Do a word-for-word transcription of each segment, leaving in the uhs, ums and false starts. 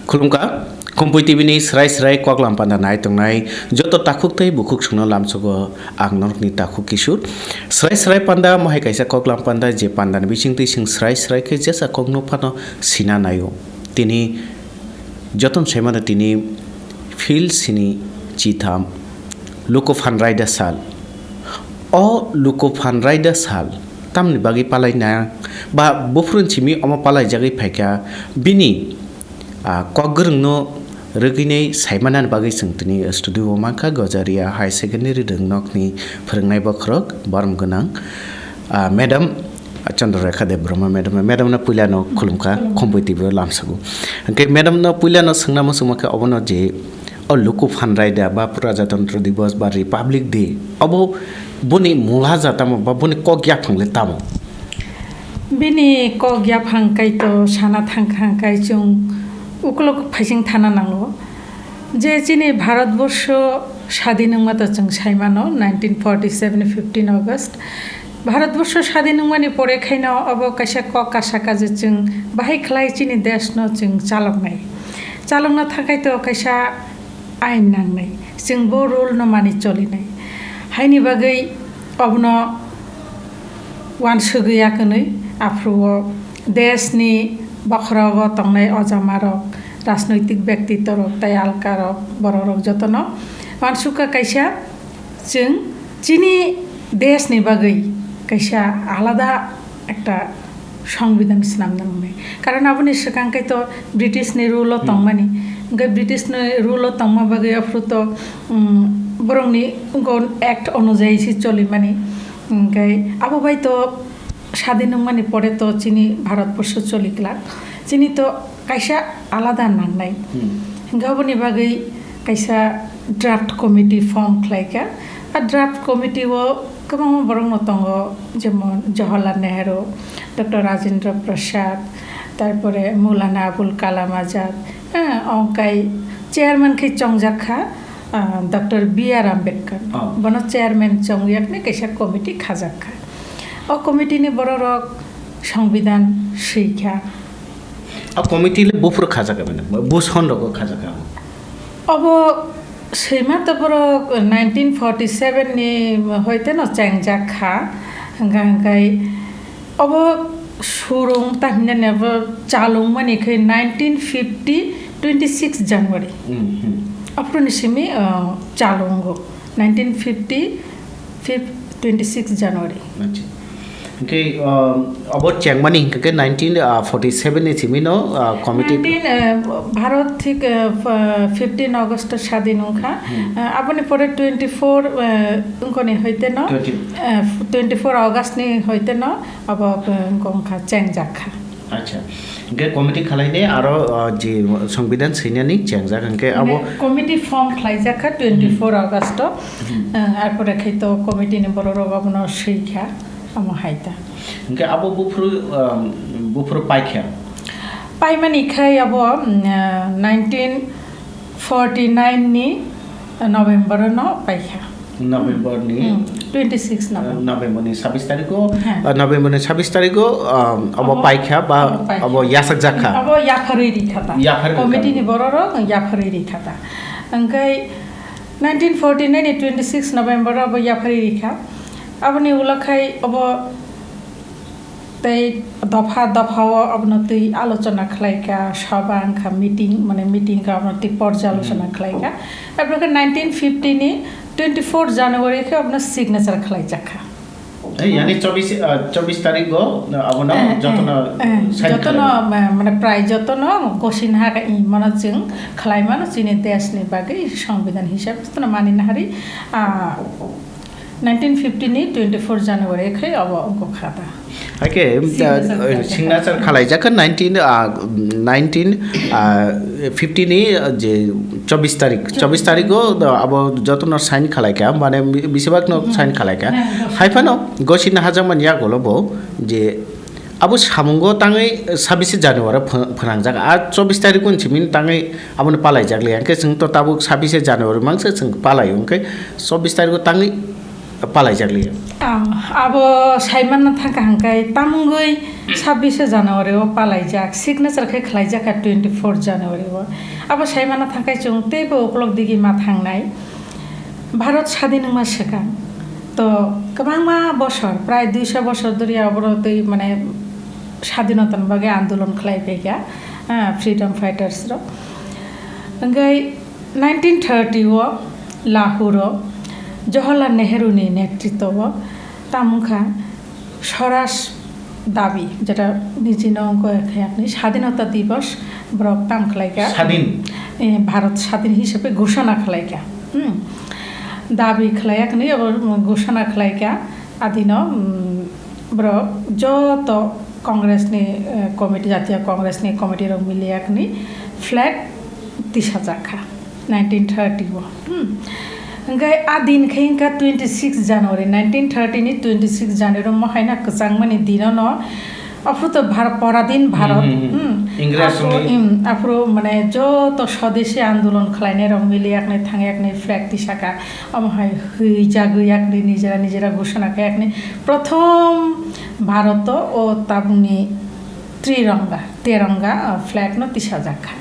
Khulumkha, Khumpui T V ni srai srai koklam panda nai tongnai joto takhuk tei bukhuk songno lamsogo ang norokni takhuk Kishore. Srai srai panda mohai kaisa koklam panda je pandani bisingtwi chwng srai srai khe jesa kokno phano sina naio. Tini jotono saimano tini Phil sini chitham Luku Phanraida sal. O Luku Phanraida sal tamni bagwi palaina ba buphuruni simi omo palaijagwi phaikha bini ah, kok gwrwngno rwgwinai saimanani bagwi chwng tini studio o mankha Gojaria High Secondary Rwngnokni phwrwngnai bokhorok borom gwnang, ah, Madam Chandra Rekha Debbarma Madam, Madam no puilano khulumkha, Khulumkha. Khumpui T V o lamsago. Hwnkhe Madam no puilano swngna muchungma khe obono je o Luku Phanraida ba Prajatantro Divas ba Republic Day obo boni mula ja tamo ba boni kok yaphang le tamo? Bini kok yaphang kaito sana thangkha hwnkhe chwng ukulok phaising thana nango. Je chini Bharatborsho sadin wngma to chwng saimano, nineteen forty seven fifteen August. Bharatborsho sadin wngmani pore khaino obo kaisa kok kasa kaje chwng bahai khlai chini deshno chwng chaloknai. Chalokna thangkhai to kaisa ain nangnai. Chwng bo rule no mani cholinai. Haini bagwi obono wansugwi ya kwnwi aphuru o deshni bokhorogo tongnai ojamarok, rajnoitik bektitworok tei alkarok, borokrok jotono wansukha kaisa chwng chini deshni bagwi kaisa alada ekta songbidan swnamna nangnai. Karon aboni swkang khe to British ni rule o Hmm. tongmani. Hwnkhe British ni rule o tongma bagwi aphuru to, um, borokni wngkha act onujayi se cholimani. Hwnkhe abo bai to sadin wngmani pore to chini Bharatborsho choli glak. Chini to kaisa alada nangnai. Hmm. Hwnkhe aboni bagwi kaisa draft committee form khlaikha. A draft committee o kwbangma borokno tongo, jemon Jawaharlal Nehru, Doctor Rajendra Prasad, tarpore Maulana Abul Kalam Azad, eh, omokai chairman khe chongjak kha, ah, Doctor B R Ambedkar. Oh. Bono chairman chongyakni kaisa committee khajak kha. O committee ni bororok songbidan swi kha. A committee le buphuru khajak kha, bus hon rogo khajak kha. Obo swima to borok nineteen forty seven ni hoite no chengjak kha, hwnkha hwnkhe obo surung ta hinani abo chalung mani khe nineteen fifty twenty six January. Hmm, hmm. Aphuru ni simi, uh, chalungo nineteen fifty fifth twenty six January. Acha. Hwnkhe, um, abo chengmani hwnkhe nineteen forty seven ni simi no, uh, committee nineteen, uh, Bharat thik, uh, f-, fifteen August sadin wngkha. Hmm. Uh, aboni pore twenty four, uh, wngkoni hoite no, Twenty. Uh, twenty four August ni hoite no abo, uh, wngkha chengjak kha. Acha. Hwnkhe committee khalainai aro, uh, je songbidan swinani chengjak hwnkhe abo Hwnkhe committee form khlaijak kha twenty four August o. Hmm. Uh, arpore khai to committee ni bororok abono swi kha, omo hai ta. Hwnkhe abo buphuru, um, buphuru paikha? Paimani khai abo, um, uh, nineteen forty nine ni November no paikha. November ni, Hmm, twenty six November. November ni sabis tarikh o, Heh. Uh, November ni sabis tarikh o, um, abo Abo, paikha ba abo paikha. Abo yasak jakha? Abo yapharwi rikha ta. Yapharwi rikha. Committee ni bororok yapharwi rikha ta. Hwnkhe nineteen forty nine ni twenty six November o abo yapharwi rikha. Aboni ulo khai abo tei dopha dopha o abono twi alochona khlai kha, sabha wngkha, meeting, mane meeting kha, abono twi porjalochona Hmm. khlai kha. Arpore khe nineteen fifty ni twenty four January khe abono signature khlai jak kha. Ei, yani chobbish, ah, chobbish tarikh o, ah, abono Eh, eh, jotono eh, sign jotono, khlai. Ma-, mane prai jotono gosin ha kha, i mano chwng khlai mano chini desh ni bagwi songbidan hisab jotono mani nahari, ah, nineteen fifty ni twenty four January khe obo wngkha ta. Haikhe, Signature uh, khlaijak. Signature khalaijak kha nineteen, uh, nineteen, uh, fifty ni, uh, je chobbish tarik, chobbish tarik o, uh, abo jotono sign khalaikha, mane bisibak no Hmm. sign khalaikha. Hmm. Haiphano gosini hajakmani yagulo bo je abo samungo tangwi sabbish January ph-, phwnangjak. A chobbish tarik o simi tangwi abono palaijak le. Hwnkhe chwng to tabuk sabbish January mangsa chwng palai o, hwnkhe chobbish tarik o tangwi palaijak liya. Ah, abo saimanna thangkha hwnkhe tamungwi sabbish January o palaijak, signature khe khlaijak kha twenty-four January o. Abo saimanna thangkhe chwng teibo uklok digi ma thangnai. Bharat sadin wngma swkang to kwbangma bosor, prai duisa bosor dhoriya oborok twi mane sadinotani bagwi andolon khlai phaikha, ah, freedom fighters rok. Hwnkhe nineteen thirty o Lahore o Jawaharlal Nehru ni netritwo o tamo wngkha Swaraj dabi, jeta niji no wngkha yakni Sadinota Divas borok tam khlaikha. Sadin? Eh, Bharat sadin hisabe ghoshona khlaikha. Hmm. Dabi khlai yakni abo ghoshona khlaikha. Adino, mm, borok joto Congress ni, eh, committee, Jatiya Congress ni committee rok mili yakni flag tisajak kha nineteen thirty o. Hmm. Hwnkhe a din khe wngkha twenty-six January, nineteen thirty ni twenty-six January o mohaina kwchangmani dinono, aphuru to Bhar-, poradin Bharat, Hmm, hmm, hmm. hmm. Ingres Aphuru, rokni. hmm, aphuru mane joto swadeshi andolon khlainai rok mili yakni thang yakni flag tisakha. Omo hai hwijagwi yakni nijera nijera ghoshona khe yakni prothom Bharat o tabukni Triranga, Teranga, ah, flag no tisajak kha.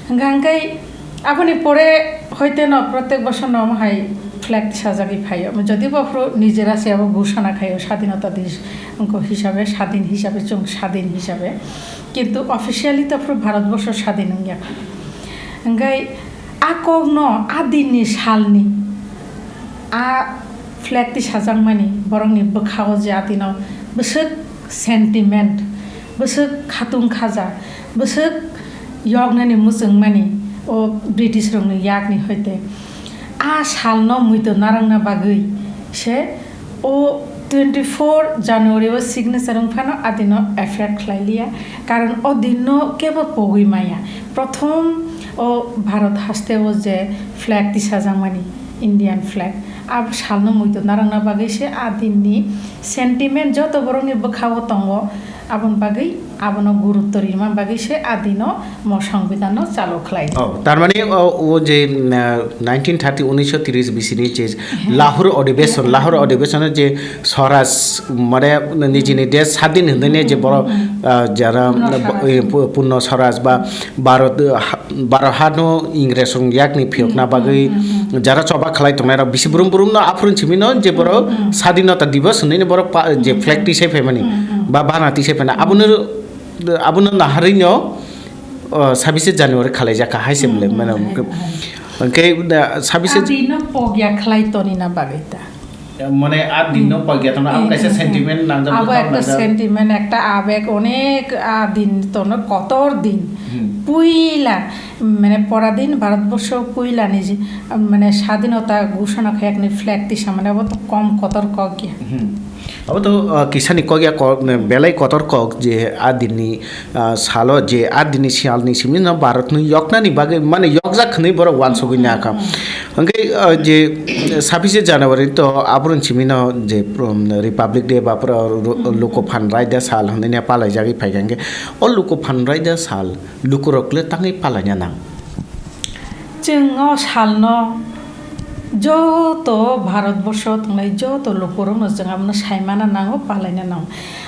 Hwnkha hwnkhe aboni pore hoite no protek bosor no omo hai flag tisajagwi phaio. Jodi bo aphuru nijera se abo ghoshona khaio sadinota dis wngkha hisabe, sadin hisabe, chwng sadin hisabe. Kintu officially to aphuru Bharat borso sadin wngya kha. Hwnkhe a kok no a din ni sal ni a flag tisajakmani borokni bwkha-o je atino bwswk sentiment, bwswk khatung khaja, bwswk yoknani muchungmani o British rokni yakni hoite a salno muitu narwkna bagwi se o twenty-four January o signature wngphano adino effect khlai liya, karon o dinno kebo pogwi maya. Prothom o Bharat haste o je flag tisajakmani, Indian flag. Abo salno muitu narwkna bagwi se a dinni sentiment joto borokni bwkha-o tongo, aboni bagwi abono gurutto rima bagwi se a dino mo songbidanno chalo khlai. Oh, tar mane o, o je, mm, nineteen thirty, unisho tris bisini je Lahore Adhibeshon, Lahore Adhibeshon je Swaraj, mane nijini desh sadin hwnwi je borok, ah, jara, Purno Swaraj. eh, pu-, Purno Swaraj ba Bharat, ah, Bharat hano Ingres rok yakni phiyokna bagwi jara choba khlai tongnai rok bisi brum brum no aphuru simi no je borok Sadinota Divas hwnwi no borok pa-, je flag tisai phaimani ba bana tisai phaina abono, abono naharwi no, oh, sabise January khalaijak kha hai se bwle mano. Hwnkhe, ah, sabise Abino pogya khlai tonina bagwi ta. Mane a din no pogya tongna, abo kaisa sentiment nangjak. Abo ekta sentiment, ekta abeg, onek a din tono kotor din. Hmm. Puila, mane poradin Bharatborsho puila ni ji, mane sadinota ghoshona khayakni flag tisa, mane abo to kom kotor kok ya. Hmm. Abo to, ah, kisani kok ya, kok, belai kotor kok je a din ni ah, salo je a dini sial ni simi no Bharat ni yokna ni bagwi mane yokjak hwnwi borok wansugwi nai kha. Hwnkhe, ah, je sabise January to aboroni simi no je, um, Republic Day ba pura ru-, luku phan raida sal hwnwi ne palaijagwi phaikha hwnkhe o luku phan raida sal lukurok le tangwi palaina nang. Chwng o salno joto Bharatborsho tongnai joto lukurokno chwng abono saimana nango, palaina nango.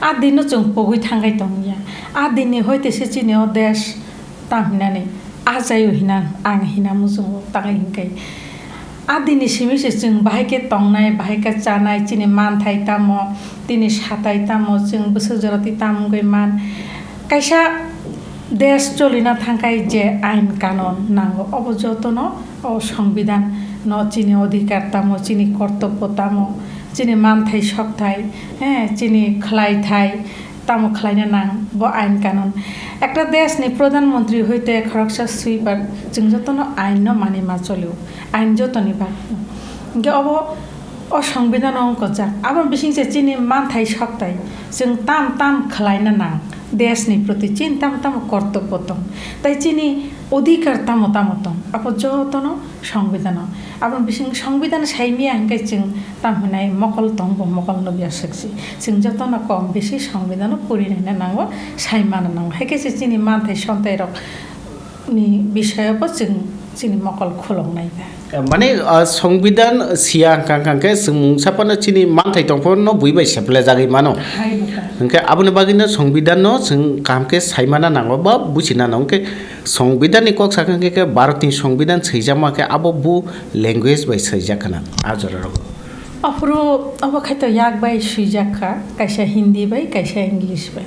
A dinno chwng pogwi thangwi tongya. A dinni hoite se chini o desh tam hinani achaio hina ang hina muchungo tangwi hinkai. A dinni simi se chwng bahai khe tongnai, bahai khe chanai, chini manthai tamo, tini satai tamo, chwng bwswk jora twi tam wngwi man. Kaisa desh cholina thangkhai je ain kanon nango, obo jotono o songbidan no chini odhikar tamo, chini kortobbo tamo, chini manthai sokthai, eh, chini khlaithai tamo khlaina nang bo ain kanon. Ekta desh ni pradhan mantri hoite khoroksa sweeper, chwng jotono ain no mani ma cholio, ain jotoni bagwi. Hwnkhe obo o songbidan o wngkha jak. Aboni bising se chini manthai sokthai chwng tam tam khlaina nang, desh ni proti chini tamo tamo kortobbo tong, tai chini odhikar tamo tamo tong, abo jotono songbidan o. Aboni bising songbidan saimiya hwnkhe chwng tam hinai mokol tong bo mokol nukya swkse. Chwng jotono kom besi songbidan o puri naina nango, saimana nango. Hai khe se chini manthai sonthai rok ni bisoyo bo chwng chini mokol khulok nai kha. Mane, ah, songbidan siya hwnkha, hwnkha khe chwng mungsa phano chini manthai tong phano bui bai seplajagwi mano. Hai bwkha. Hwnkhe aboni bagwino songbidanno chwng kaham khe saimana nango ba buchina nango. Hwnkhe songbidanni kok sakha hwnkhe khe Bharatni songbidan swijakma khe abo bu language bai swijak khna a jora rogo. Aphuru obo khai to yak bai swijak kha, kaisa Hindi bai, kaisa English bai.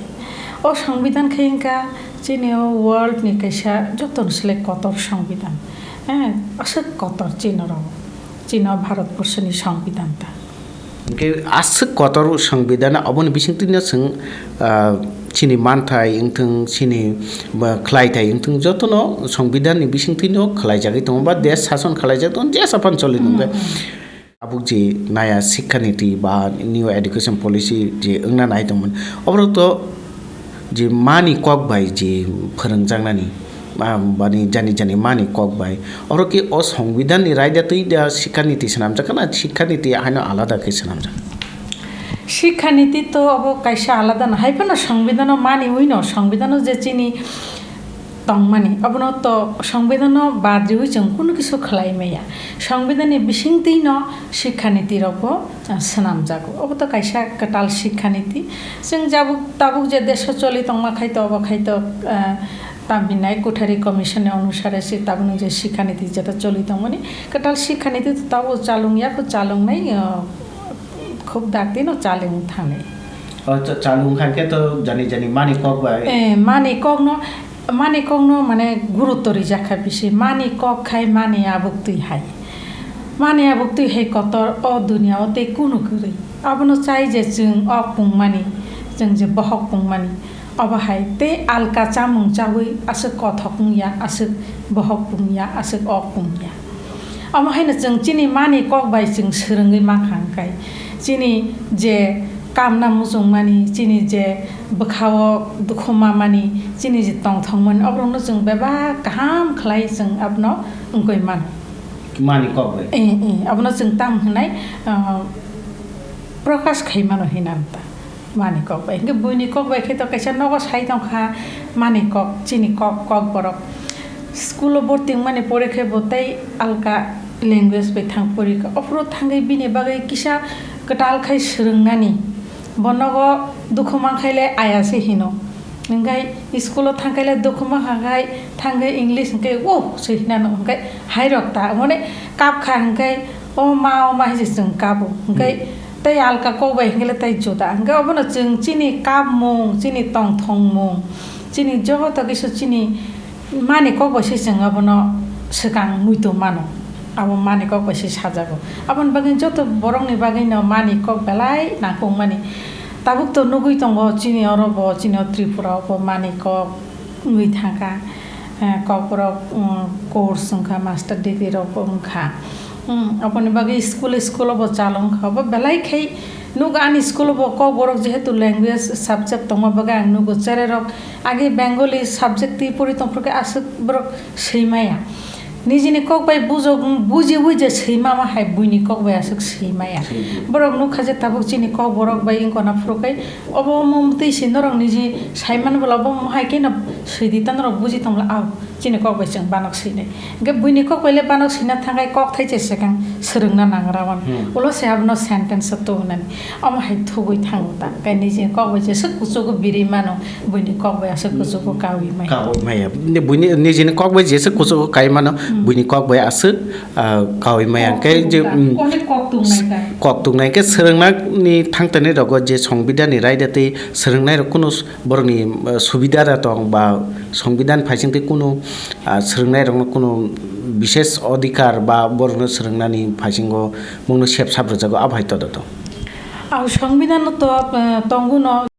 O songbidan khai wngkha chini o world ni kaisa joto ni slai kotor songbidan. Eh, aswk kotor chini rok, chini o Bharat borsoni songbidan ta. Hwnkhe aswk kotor songbidan aboni bisingtwino chwng, ah, chini manthai wngthung, chini ba khlai thai wngthung jotono songbidanni bisingtwino khlaijagwi tongo ba desh sason khlaijak tongo, jesa phano choli tongo. Hmm, hmm. Tabuk je naya Shikkha Niti ba New Education Policy je wngna nai tongmani, oborok to je mani kok bai je phwrwngjaknani, ah, bani jani jani mani kok bai, oro khe o songbidanni raida twi da Shikkha Niti swnamjak na Shikkha Niti haino alada khe swnamjak? Shikkha Niti to obo kaisa alada no, hai phano songbidan o mani ui no, songbidan o je chini tongmani. Obono to songbidanno bad riwi chwng kunu kisu khlai maya. Songbidanni bisingtwino Shikkha Niti rokbo, ah, swnamjago. Obo to kaisa kwtal Shikkha Niti. Chwng jabuk tabuk je deso choli tongma khai to, obo khai to, ah, Tamhinai Kothari Commission ni onusare se tabukni je Shikkha Niti jeto choli tongmani, kwtal Shikkha Niti to tabuk chalung ya, kho chalungnai, ah, khub daktino chalung thangnai. O cha-, chalung khan khe to jani jani mani kok bai. Eh, mani kokno, mani kokno mane gurutto rijak kha bisi. Mani kok khai mani abuk twi hai. Mani abuk twi hai kotor o dunia o tei kunu kwrwi. Abono chai je chwng ok pungmani, chwng je bohok pungmani. Obo hai tei alka chamung chaui aswk kothok wngya, aswk bohok pungya, aswk ok pungya. Omo haino chwng chini mani kok bai chwng swrwngwi mankha hwnkhe, chini je kamna muchungmani, chini je bwkhao dukhu mamani, chini je tongthokmani, oborokno chwng bebak kaham khlai chwng abono wngwi mano. Mani kok bai? Eh, eh, abono chwng tamo hwnai, ah, prokash khai mano hinamta. Mani kok bai. Hwnkhe buini kok bai khe to kaisa nogo sai tongkha mani kok, chini kok, kokborok. School o borti wngmani pore khe bo tei alka language bai thang porikha. Ophuru thangwi bini bagwi kisa kwtal khai swrwngnani. Bo nogo dukhu mankhai le aya se hino. Hwnkhe school o thangkhai le dukhu mankha khai thangwi English hwnkhe, "Oh," se hinano hwnkhe hairok ta. Mane kapkha hwnkhe, "Oh ma, oh ma," hinwi chwng kabo. Hwnkhe Hmm. Tei alka kok bai hwnkhe le tei juda. Hwnkhe obono chwng chini kapmung, chini tongthokmung, chini joto kisa chini mani kok bai se chwng abono swkang muitu mano. Abo mani kok bai se sajago. Aboni bagwi joto borokni bagwino mani kok belai nangkukmani. Tabuk to nugwi tongo chini oro bo, chini o Tripura o bo mani kok wngwi thangkha. Eh, kokborok, mm, course wngkha, master degree rok wngkha. Hmm, aboni bagwi school, school o bo chalo wngkha. Obo belai khai nuk ani school o bo kokborok jehetu language subject tongma bagwi ang nugo chererok age Bengali subject twi pori tongphuru khe aswk borok swimaya. Nijini kok bai bujok, bujiwi je swimama hai buini kok bai aswk swimaya. Swimaya. Borok nukha je tabuk chini kokborok bai wngkha na phuru khai obo omo twi si norok niji saiman bwla obo omo hai kheno swidi ta norok buji tongla au. Chini kok bai chwng banok swinai. Hwnkhe buini kok bai le banok swina thangkhai kok thai se swkang swrwngna nangra wan. Hmm. Ulo se abono sentence o tubunani. Omo hai thugwi thango ta. Kai nijini kok bai jesa kuchugo biri mano, buini kok bai aswk kuchugo kaui maya. Kaui maya. Ni buini nijini kok bai jesa kuchugo kai mano, Hmm. buini kok bai aswk, ah, kaui maya. Kok Kai je, tungkha. Hmm, Kok ni kok tungnai ta. Kok tungnai khe swrwngna ni thangtani rogo je songbidani raida tei swrwngnai rok kunu borokni, ah, subida da tong ba Songbidan phaising tei kunu, ah, swrwngnairokno kunu bishesh odhikar ba borokno swrwngnani phaisingo mungno sep sap rwjago, abo hai todo to. Ang songbidan no to, ah, tongo no.